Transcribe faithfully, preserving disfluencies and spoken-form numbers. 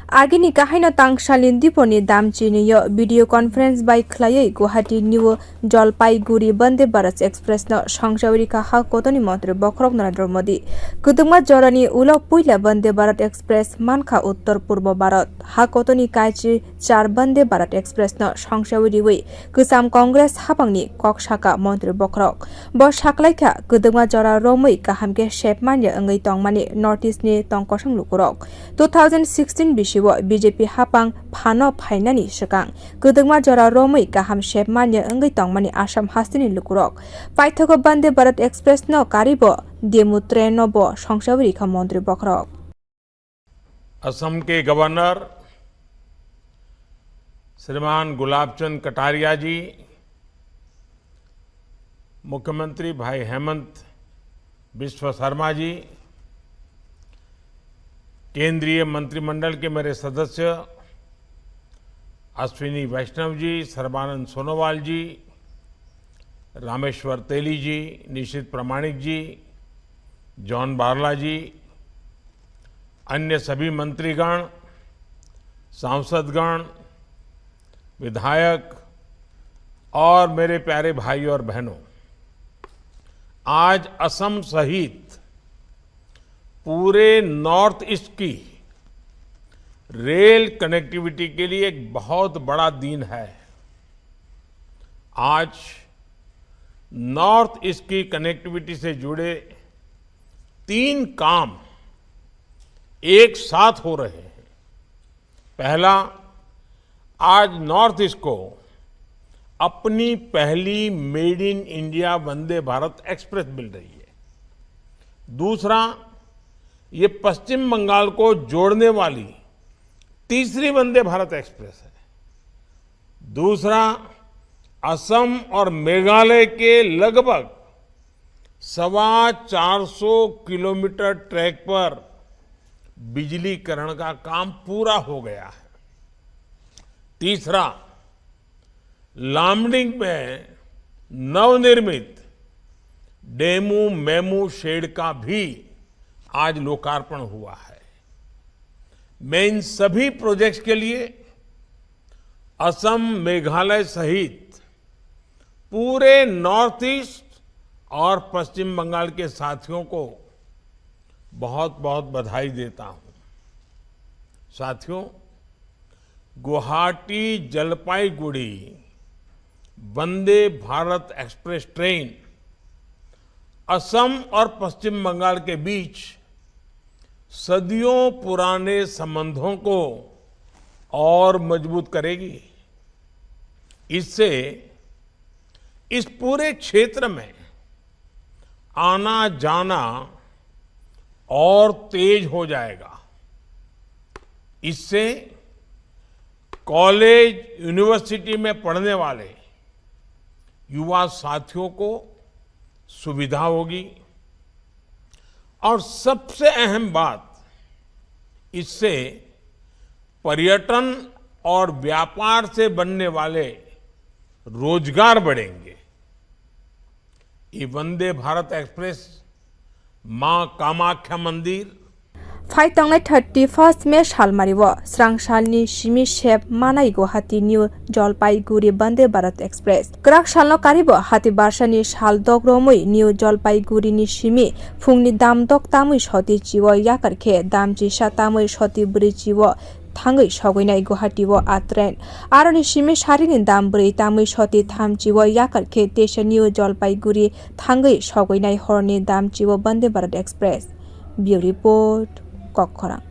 Agini kahaino tangsalni diponi damchini yo video conference bai khwlaiwi Guwahati New Jalpaiguri Vande Bharat Express no songchawi rikha ha kotorni montri bokhorok Narendra Modi. Kwdwkma jorani ulo puila Vande Bharat Express mankha Uttor Purbo Bharat. Ha kotorni kaichi char Vande Bharat Express no songchawi riwi kwcham Congress hapangni kok saka montri bokhorok. Bo saklaikha kwdwkma jora romwi kaham khe sep manya wngwi tongmani North East ni tongkosong lukurok. Two thousand sixteen bisio B J P hapang phano phainani swkang kwdwkma jora romwi kaham sep manya wngwi tongmani Assam hasteni lukurok. Paithago Vande Bharat Express no karibo demo train no bo songchawi rikha montri bokhorok. Assam के गवर्नर श्रीमान गुलाब चंद कटारिया जी, मुख्यमंत्री भाई हेमंत बिस्व शर्मा जी, केंद्रीय मंत्रिमंडल के मेरे सदस्य अश्विनी वैष्णव जी, सर्बानंद सोनोवाल जी, रामेश्वर तेली जी, निशित प्रामाणिक जी, जॉन बारला जी, अन्य सभी मंत्रीगण, सांसदगण, विधायक और मेरे प्यारे भाई और बहनों, आज असम सहित पूरे नॉर्थ ईस्ट की रेल कनेक्टिविटी के लिए एक बहुत बड़ा दिन है। आज नॉर्थ ईस्ट की कनेक्टिविटी से जुड़े तीन काम एक साथ हो रहे हैं। पहला, आज नॉर्थ ईस्ट को अपनी पहली made in India Vande Bharat एक्सप्रेस मिल रही है। दूसरा, ये पश्चिम बंगाल को जोड़ने वाली तीसरी वंदे भारत एक्सप्रेस है। दूसरा, असम और मेघालय के लगभग सवा चार सौ किलोमीटर ट्रैक पर बिजलीकरण का काम पूरा हो गया है। तीसरा, लामडिंग में नवनिर्मित डेमू मेमू शेड का भी आज लोकार्पण हुआ है। मैं इन सभी प्रोजेक्ट्स के लिए असम, मेघालय सहित पूरे नॉर्थ ईस्ट और पश्चिम बंगाल के साथियों को बहुत बहुत बधाई देता हूं। साथियों, गुवाहाटी जलपाईगुड़ी वंदे भारत एक्सप्रेस ट्रेन असम और पश्चिम बंगाल के बीच सदियों पुराने संबंधों को और मजबूत करेगी। इससे इस पूरे क्षेत्र में आना जाना और तेज हो जाएगा। इससे कॉलेज, यूनिवर्सिटी में पढ़ने वाले युवा साथियों को सुविधा होगी और सबसे अहम बात, इससे पर्यटन और व्यापार से बनने वाले रोजगार बढ़ेंगे। ये वंदे भारत एक्सप्रेस मां कामाख्या मंदिर, Phai tongnai thirty first May salmario srang salni simi sep manai Guwahati New Jalpaiguri Vande Bharat Express. Kwrak salno karibo hati barsani sal dok romwi New Jalpaiguri ni simi phungni dam dok tamwi soti chio yakar khe dam chisa tamwi soti bwrwi chio thangwi sogwinai Guwahati o a train. Aroni simi sarini dam bwrwi tamwi soti tham chio yakar khe teisa New Jalpaiguri thangwi sogwinai horni dam chio Vande Bharat Express. Bureau Report, Kokkhorang.